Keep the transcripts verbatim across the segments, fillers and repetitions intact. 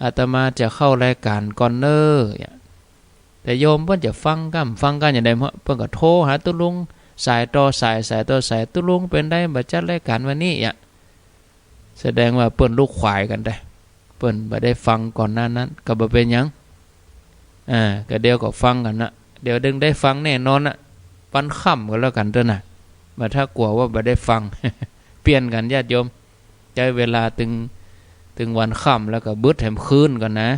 อาตมาจะเข้ารายการก่อนเน่อ แต่โยมเปิ้นจะฟังกำฟังกำอย่างใด เปิ้นก็โทรหาตุ๊ลุง สายต่อสาย สายต่อสาย ตุ๊ลุงเป๋นใด บ่จัดรายการวันนี้ แสดงว่าเปิ้นลุกขวายกั๋นแต๊ เปิ้นบ่ได้ฟังก่อนหน้านั้น ก็บ่เป๋นหยัง อ่า ก็เดี๋ยวก็ฟังกั๋นนะ เดี๋ยวเถิงได้ฟังแน่นอนนะ วันค่ำก็แล้วกั๋นเต๊อะนะ บ่ถ้ากลัวว่าบ่ได้ฟัง เปลี่ยนกั๋นญาติโยม ใจ๊เวลาเถิง เถิงวันค่ำแล้วก็บึดแหมคืนก่อนนะ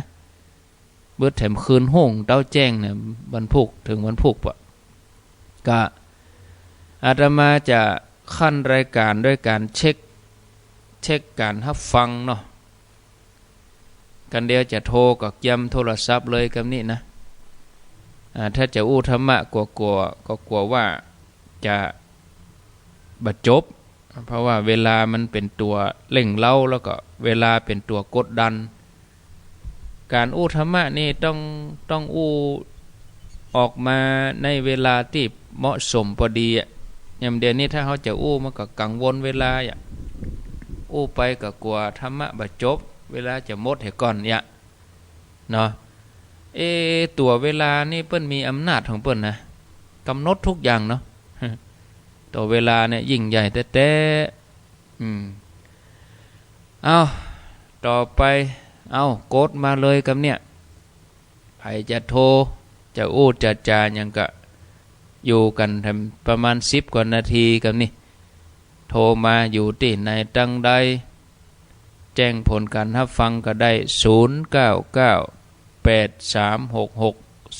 บึดแหมคืน ฮุ่งเต๊าแจ้งเนี่ย วันพูกเถิงวันพูกปะ ก็อาตมาจะขั้นรายการด้วยการเช็ค เช็คการฮับฟังเนาะ กันเดียวจะโทรก็เกียมโทรศัพท์เลยกำนี้นะ อ่า ถ้าจะอู้ธรรมะกั๋วๆ ก็กั๋วว่าจะบ่จบ เพราะว่าเวลามันเป๋นตั๋วเร่งเร้า แล้วก็เวลาเป๋นตั๋วกดดัน ก๋านอู้ธรรมะนี่ต้อง ต้องอู้ออกมาในเวลาตี้เหมาะสมปอดีอะ ยามเดี๋ยวนี้ถ้าเฮาจะอู้มันก็กังวลเวลาอะ อู้ไปก็กั๋วธรรมะบ่จบ เวลาจะหมดเหียก่อนอะ เนาะ เอ๊ะ ตั๋วเวลานี่เปิ้นมีอำนาจของเปิ้นนะ กำหนดทุกอย่างเนาะ ตั๋วเวลาเนี่ยยิ่งใหญ่แต๊ๆ อืม เอ้า ต่อไป เอ้า กดมาเลยกำเนี่ย ใผจะโทร จะอู้จะจ๋าหยังก็ อยู่กั๋นประมาณสิบกว่านาทีกำนี้ โทรมา อยู่ตี้ไหนตังใด แจ้งผลก๋านฮับฟังก็ได้ ศูนย์เก้าเก้า แปดสามหกหก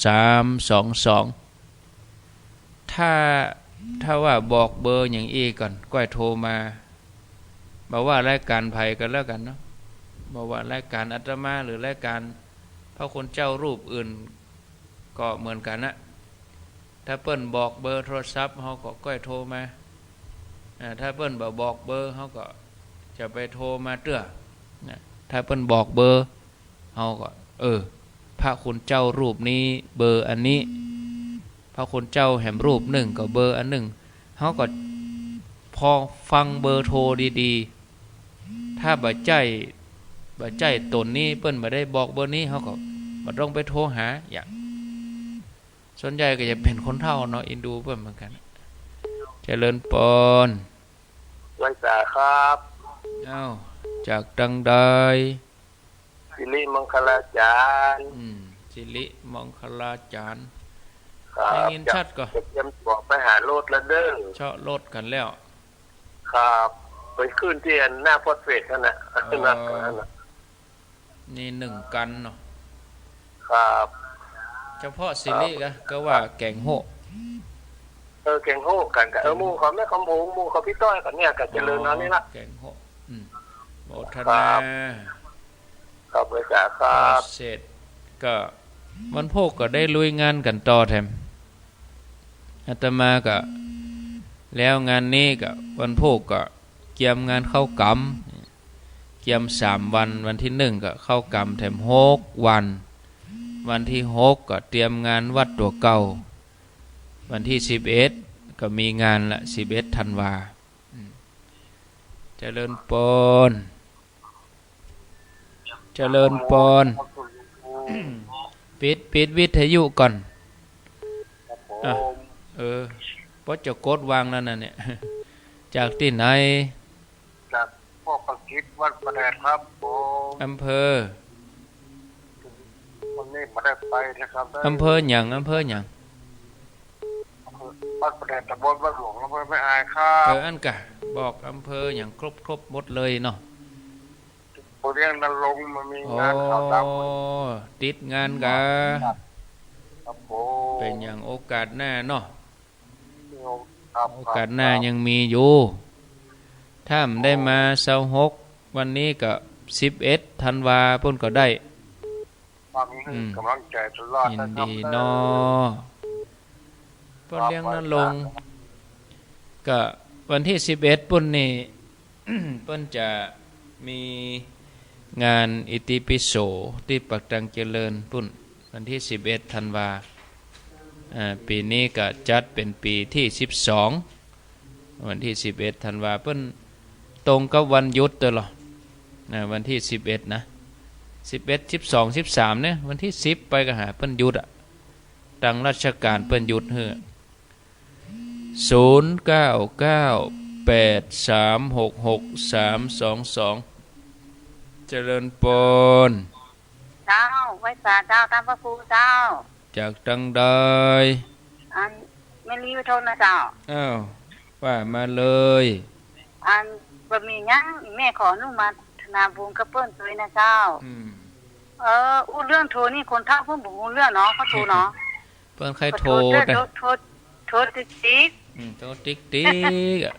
สามสองสอง ถ้า ถ้าว่าบอกเบอร์อย่างอี้ก่อน ก้อยโทรมา บ่ว่ารายการใผก็แล้วกั๋นเนาะ บ่ว่ารายการอาตมาหรือรายการพระคุณเจ้ารูปอื่นก็เหมือนกั๋นนะ ถ้าเปิ้นบอกเบอร์โทรศัพท์ เฮาก็ก้อยโทรมา อ่า ถ้าเปิ้นบ่บอกเบอร์ เฮาก็จะไปโทรมาเตื้อ นะ ถ้าเปิ้นบอกเบอร์ เฮาก็ เออ พระคุณเจ้ารูปนี้เบอร์อันนี้ พระคุณเจ้าแหมรูปนึ่งก็เบอร์อันนึ่ง เฮาก็พอฟังเบอร์โทรดีๆ ถ้าบ่ใจ้ บ่ใจ้ต๋นนี้ เปิ้นบ่ได้บอกเบอร์นี้ เฮาก็บ่ต้องไปโทรหา อย่าง ส่วนใหญ่ก็จะเป๋นคนเฒ่าเนาะ อินดูเปิ้นเหมือนกั๋น เจริญปอน ไหว้สาครับ เอ้า จากตังใด สิริมังคลาจ๋ารย์ อืม สิริมังคลาจ๋ารย์ ครับ ได้ยินชัดก่อ จะเตรียมตั๋วไปหารถแล้วเด้อ เซาะรถกั๋นแล้ว ครับ ไปขึ้นตี้อันหน้าฟอสเฟตนั่นน่ะ อ๋อ นั่นน่ะ นี่นึ่งกั๋นเนาะ ครับ เฉพาะสิริกะ ครับ ก็ว่าแก๋งโฮะ เออ แก๋งโฮะกั๋นกะ เออ แก๋งโฮะ หมู่เขาแม่กำปอง หมู่เขาพี่ต้อยกั๋นเนี่ย กะเจริญเอานี่ละ อ๋อ แก๋งโฮะ อืม โมทนา ครับ ครับ ไหว้สาครับ เสร็จก็วันพูกก็ได้ลุยงานกั๋นต่อแถม อาตมาก็แล้วงานนี้ก็วันพูกก็เกียมงานเข้ากรรม เกียมสามวัน วันตี้นึ่งก็เข้ากรรมแถมหกวัน วันตี้หกก็เตรียมงานวัดตั๋วเก่า วันตี้สิบเอ็ดก็มีงานละ สิบเอ็ดธันวา อืม เจริญปอน เจริญปอน ปิด ปิดวิทยุก่อน ครับผม อ่ะ เออ ปอจะกดวางแล้วนะเนี่ย จากตี้ไหน จากพวกประกิตวัดประแดดครับผม อำเภอ วันนี้บ่ได้ไปนะครับ อำเภอหยัง อำเภอหยัง วัดประแดด ตำบลวัดหลวง อำเภอแม่อายครับ เออ อันกะ บอกอำเภอหยังครบๆ หมดเลยเนาะ ปู่เลี้ยงนรงค์มันมีงานขาวดำ อ๋อ ติดงานกะ ครับผม เป๋นหยัง โอกาสหน้าเนาะ ครับ โอกาสหน้า ครับ ยังมีอยู่ ถ้าบ่ได้มาซาวหก วันนี้ก็สิบเอ็ดธันวาปู้นก็ได้ ฟัง อืม กำลังใจ๋ตลอดนะครับ ยินดีเนาะ เด้อ ป้อเลี้ยงนรงค์ ครับ ก็วันตี้สิบเอ็ดปู้นนี่ เปิ้นจะมีงานอิติปิโสตี้ปากตังเจริญปู้น วันตี้สิบเอ็ดธันวา อ่า ปี๋นี้ก็จัดเป๋นปี๋ตี้สิบสอง วันตี้สิบเอ็ดธันวา เปิ้นตรงกับวันหยุดตวยเหรอ อ่า วันตี้สิบเอ็ดนะ สิบเอ็ด สิบสอง สิบสาม เนี่ย วันตี้สิบไปก็หาเปิ้นหยุดอะ ตังราชก๋านเปิ้นหยุดหื้อ ศูนย์ เก้า เก้า แปด สาม หก หก สาม สอง สอง เจริญปอน เจ้า ไหว้สาเจ้า ต้านพระครูเจ้า จากตังใด อัน แม่ลีวิทนนะเจ้า อ้าว ว่ามาเลย อัน บ่มีหยัง แม่ขออนุโมทนาบุญกับเปิ้นตวยนะเจ้า อืม เออ อู้เรื่องโทรนี่คนเฒ่าเปิ้นบ่ฮู้เรื่องเนาะ เขาโทรเนาะ เปิ้นใค่โทร โทร แต่ โทร โทร โทรติ๊กติ๊ก อืม โทรติ๊กติ๊กอะ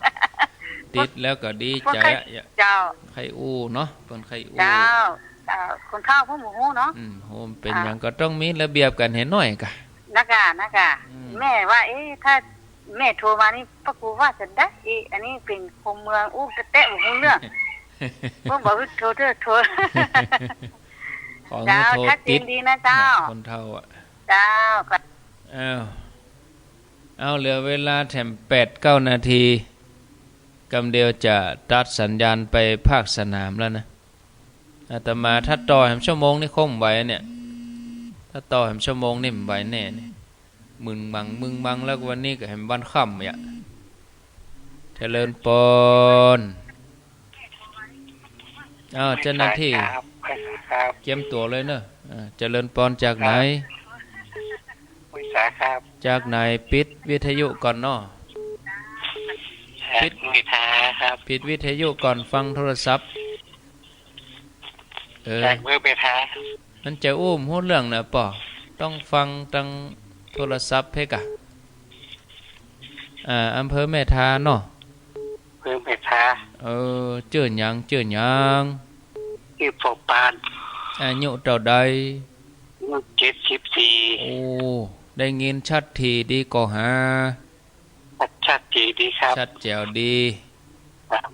ติดแล้วก็ดีใจ๋อะ เปิ้นใค่ เจ้า ใค่อู้เนาะ เปิ้นใค่อู้ เจ้า เจ้า คนเฒ่าเปิ้นบ่ฮู้เนาะ อืม โห เป๋นหยังก็ต้องมีระเบียบกั๋นหื้อหน้อยก่ะ นะก่ะ นะก่ะ อืม แม่ว่า เอ๊ะ ถ้าแม่โทรมานี่ ป้ากูว่าจะได้ เอ๊ะ อันนี้เป๋นคนเมือง อู้แต๊ๆ บ่ฮู้เรื่อง เปิ้นบอกว่าโทรเถอะ โทร ของ เจ้า โทร ชัดเจน ติด ดีนะเจ้า คนเฒ่าอะ เจ้า อ้าว เอา เหลือเวลาแถมแปดเก้านาที กำเดียวจะตัดสัญญาณไปภาคสนามแล้วนะ อาตมาถ้าต่อแหมชั่วโมงนี่คงบ่ไหวเนี่ย ถ้าต่อแหมชั่วโมงนี่บ่ไหวแน่เนี่ย มึงมัง มึงมังแล้ว วันนี้ก็แหมวันค่ำเนี่ย เจริญปอน อ้าว เจ้าหน้าตี้ ครับ ครับ เจียมตั๋วเลยเนาะ อ่า เจริญปอน จากไหน ครับ ไหว้สาครับ จากไหน ปิดวิทยุก่อนเนาะ จาก ปิด ไหว้สาครับ ปิดวิทยุก่อน ฟังโทรศัพท์ เออ จากเมืองแม่ทา มันจะอู้บ่ฮู้เรื่องนะป้อ ต้องฟังตังโทรศัพท์เพ่อก่ะ อ่า อำเภอแม่ทาเนาะ อำเภอแม่ทา เออ จื้อหยัง จื้อหยัง จื้อผ่องปาน อายุเต้าใด อายุเจ็ดสิบสี่ โอ้ ได้ยินชัดถี่ดีก่อหา ชัด ชัดเจ๋วดีครับ ชัดแจ๋วดี ครับ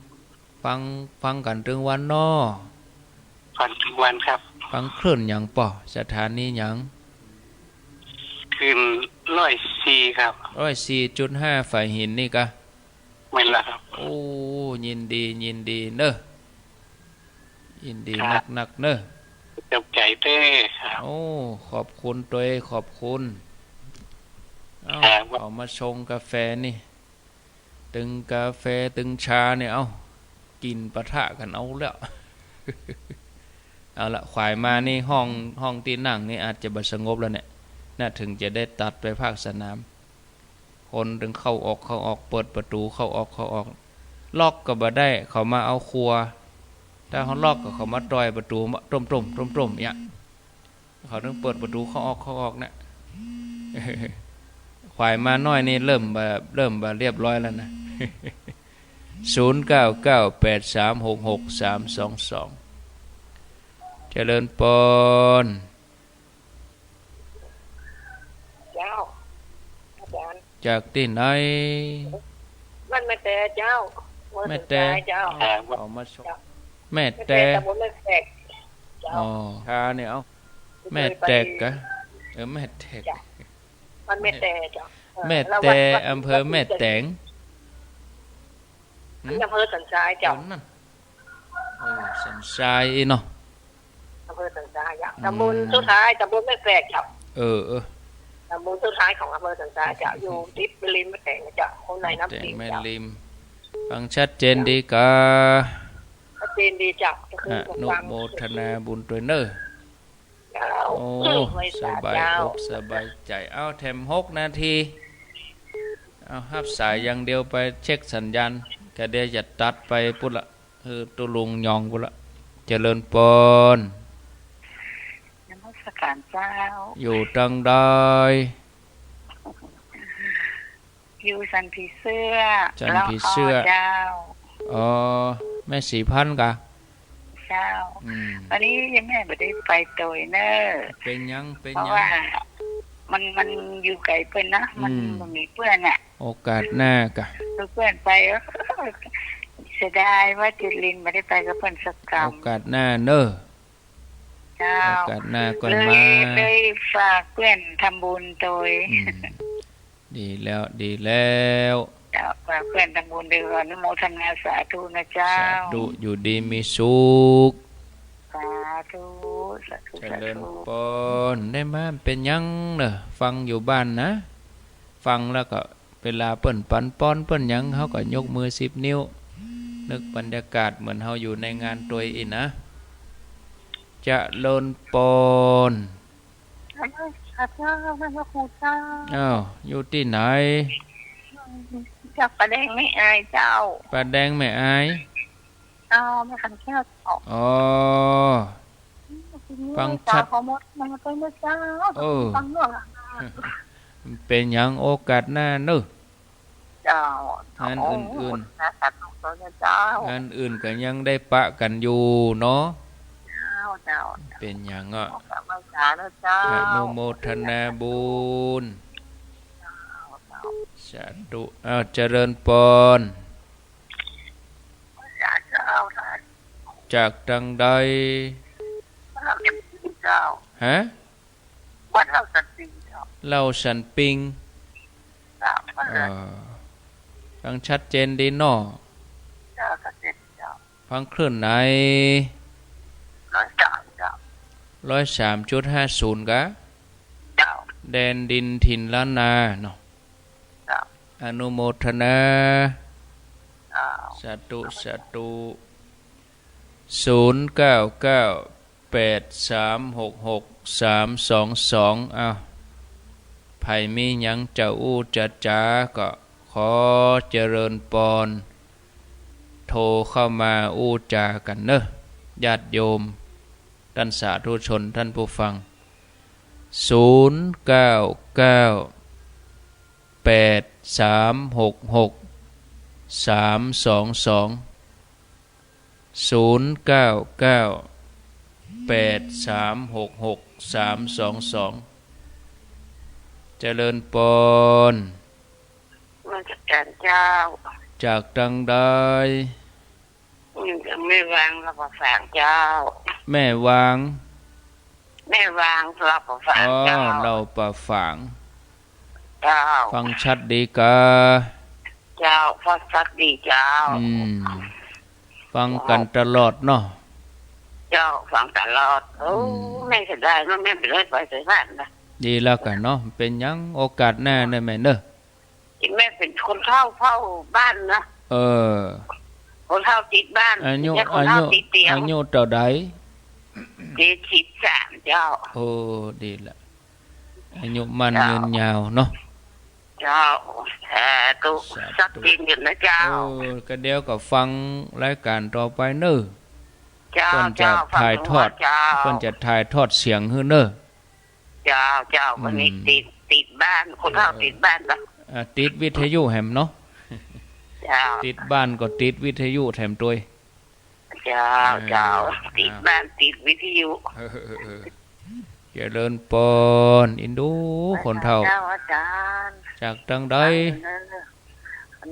ฟัง ฟังกั๋นตึงวันเนาะ ฟังตึงวันครับ ฟังคลื่นหยังป้อ สถานีหยัง คลื่นร้อยสี่ครับ ร้อยสี่จุดห้า ฝายหินนี่ก่ะ แม่นแล้วครับ โอ้ ยินดี ยินดีเนาะ ยินดี ครับ นักๆ เนาะ ขอบใจ๋เต้อครับ โอ้ ขอบคุณตวย ขอบคุณ เอ้า ครับ เอามาชงกาแฟนี่ ตึงกาแฟตึงชาเนี่ย เอ้า กลิ่นปะทะกั๋นเอาแล้ว เอาละ ขวายมานี่ห้อง ห้องตี้นั่งนี่อาจจะบ่สงบแล้วเนี่ย น่า เถิงจะได้ตัดไปภาคสนาม คนเถิงเข้าออก เข้าออก เปิดประตู๋เข้าออก เข้าออก ล็อกก็บ่ได้ เขามาเอาครัว ถ้าเฮาล็อกก็เขามาต่อยประตู๋ ต้มๆ ต้มๆ เนี่ย เขาเถิงเปิดประตู๋เข้าออก เข้าออกเนี่ย ขวายมาน้อยนี่เริ่มบ่ เริ่มบ่เรียบร้อยแล้วนะ ศูนย์ เก้า เก้า แปด สาม หก หก สาม สอง สอง เจริญปอน เจ้า อาจ๋ารย์ จากตี้ไหน บ้านแม่แตเจ้า แม่แต เจ้า เอามาส่ง เจ้า แม่แต แม่แต ตำบลแม่แตก เจ้า อ๋อ ค่ะ เนี่ย เอ้า แม่แตกกะ เออ แม่แตก เจ้า บ้านแม่แตเจ้า เออ แม่แต แล้ววัด วัด อำเภอแม่แตง หืม อำเภอสันทรายเจ้า เออ นั่น เออ สันทรายเนาะ อำเภอสันทรายเจ้า อืม ตำบลสุดท้าย ตำบลแม่แตกเจ้า เออ เออ ตำบลสุดท้ายของอำเภอสันทรายเจ้า อยู่ติดแม่ริมแม่แตงเจ้า คนในน้ำปิงเจ้า แม่ริม ฟังชัดเจนดีกา ชัดเจนดีเจ้า ก็คือ อนุโมทนาบุญตวยเน่อ เจ้า โอ้ ไหว้สา สบายอก เจ้า สบายใจ๋ เอา แถมหกนาที เอา ฮับสายอย่างเดียว ไปเช็คสัญญาณ กะเดี๋ยวจะตัดไปปุ้นละ เออ ตุ๊ลุงยองปุ้นละ เจริญปอน นมัสการเจ้า อยู่ตังใด อยู่สันผีเสื้อ สันผีเสื้อ ละออเจ้า อ๋อ แม่ศรีพันธุ์กะ เจ้า อืม วันนี้ยังแม่บ่ได้ไปตวยเน่อ เป๋นหยัง เป๋นหยัง เพราะว่ามัน มันอยู่ไก๋เปิ้นนะ มัน อืม บ่มีเปื้อนอะ โอกาสหน้ากะ เปื้อนไป เออ เสียดายว่าจิตรินบ่ได้ไปกับเปิ้นสักกำ โอกาสหน้าเน่อ เจ้า โอกาสหน้าก่อน เลย มา เลยฝากเปื้อนทำบุญตวย อืม ดีแล้ว ดีแล้ว เจ้า ฝากเปื้อนทำบุญตวย อนุโมทนาสาธุนะเจ้า สาธุ อยู่ดีมีสุข สาธุ สาธุ เจริญปอน ได้มาเป๋นหยังเน่อ ฟังอยู่บ้านนะ ฟังแล้วก็เวลาเปิ้นปันปอนเปิ้นหยัง เฮาก็ยกมือสิบนิ้ว นึกบรรยากาศเหมือนเฮาอยู่ในงานตวยอี้นะ เจริญปอน เจ้า พระครูเจ้า อ้าว อยู่ตี้ไหน จากป่าแดงแม่อายเจ้า ป่าแดงแม่อาย เจ้า แม่ขันแก้วเจ้า อ๋อ ฟังชัด ขอโมทนาตวยเน่อเจ้า เออ ฟังเน่อ เป๋นหยังโอกาสหน้าเน่อ เจ้า งานอื่นๆ โมทนาสาธุตวยเน่อเจ้า งานอื่นก็ยังได้ปะกั๋นอยู่เนาะ เจ้า เจ้า เป๋นหยังอ่ะ ขอสาธุเน่อเจ้า อนุโมทนาบุญ เจ้า เจ้า สาธุ อ้าว เจริญปอน เจ้า จากตังใด เจ้า ฮะ วัดเหล้าสันปิงเจ้า เหล้าสันปิง เจ้า เออ ฟังชัดเจนดีเนาะ เจ้า ชัดเจนเจ้า ฟังคลื่นไหน ร้อยสามเจ้า ร้อยสามจุดห้าศูนย์ กะ เจ้า แดนดินถิ่นล้านนาเนาะ เจ้า อนุโมทนา เจ้า สาธุ สาธุ ศูนย์เก้าเก้า แปดสามหกหก สามสองสอง อ้าว ใผมีหยังจะอู้จะจ๋าก็ขอเจริญปอน โทรเข้ามาอู้จ๋ากั๋นเน่อ ญาติโยม ต้านสาธุชน ต้านผู้ฟัง ศูนย์เก้าเก้า แปดสามหกหก สามสองสอง ศูนย์เก้าเก้า แปดสามหกหก สามสองสอง เจริญปอน นมัสก๋านเจ้า จากตังใด อืม แม่วางเหล้าป่าฝางเจ้า แม่วาง แม่วางเหล้าป่าฝาง อ๋อ เจ้า เหล้าป่าฝาง เจ้า ฟังชัดดีกา เจ้า ฟังชัดดีเจ้า อืม ฟังกั๋นตลอดเนาะ เจ้า ฟังตลอด โอ้ อืม แม่เสียดายเนาะ แม่บ่ได้ไปไสบ้านนะ ดีแล้วกั๋นเนาะ เป๋นหยังโอกาสหน้าเน่อแม่เน่อ แม่เป๋นคนเฒ่าเฝ้าบ้านนะ เออ คนเฒ่าติดบ้าน อายุ ไม่ใช่คนเฒ่า อายุ ติดเตียง อายุเต้าใด เจ็ดสิบสามเจ้า โอ้ ดีละ อายุมั่น เจ้า ยืนยาวเนาะ เจ้า สาธุ สาธุ ชัดเจนอยู่นะเจ้า เออ ก็เดี๋ยวก็ฟังรายการต่อไปเน่อ เจ้า เปิ้นจะ เจ้า ถ่ายทอด ฟังอยู่เจ้า เปิ้นจะถ่ายทอดเสียงหื้อเน่อ เจ้า เจ้า อืม วันนี้ติด ติดบ้าน คนเฒ่า เออ ติดบ้านนะ อ่า ติดวิทยุแถมเนาะ เจ้า ติดบ้านก็ติดวิทยุแถมตวย เจ้า อ่า เจ้า อ่า ติดบ้าน ติดวิทยุ เออ เออ เออ เจริญปอน อินดู คนเฒ่า เจ้า อาจารย์ จากตังใด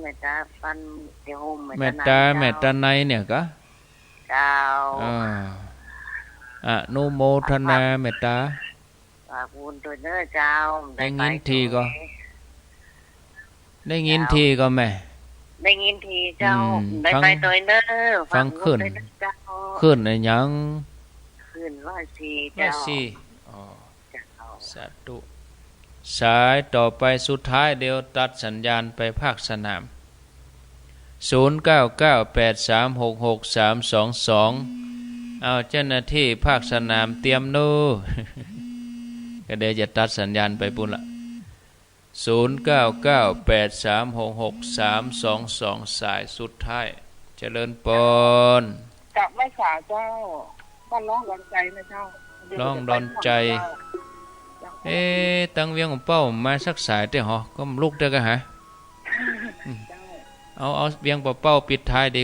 เมตตาปันเจ้า เมตตา เมตตาในเนี่ยกะ เจ้า อ่า อนุโมทนาเมตตา ฝากบุญตวยเน่อเจ้า ได้ยินทีก็ ได้ยินทีก็แม่ ได้ยินทีเจ้า อืม ได้ไปตวยเน่อ ฟัง ฟังคลื่น ฝากบุญตวยเน่อเจ้า คลื่นอะหยัง คลื่นร้อยสี่เจ้า ร้อยสี่ อ๋อ เจ้า สาธุ สายต่อไปสุดท้าย เดี๋ยวตัดสัญญาณไปภาคสนาม ศูนย์เก้าเก้า แปดสามหกหก สามสองสอง เอาเจ้าหน้าที่ภาคสนามเตรียมเน่อ ก็เดี๋ยวจะตัดสัญญาณไปปู้นละ ศูนย์เก้าเก้า แปดสามหกหก สามสองสอง สายสุดท้าย เจริญปอน จากแม่สาเจ้า บ้านร่องดอนใจนะเจ้า ร่องดอนใจ เจ้า เอ๊ะ ตังเวียงป่าเป้ามาสักสายเต๊อะหอ ก็ลุกเต๊อะกะหา เจ้า เอา เอาเวียงป่าเป้าปิดท้ายดี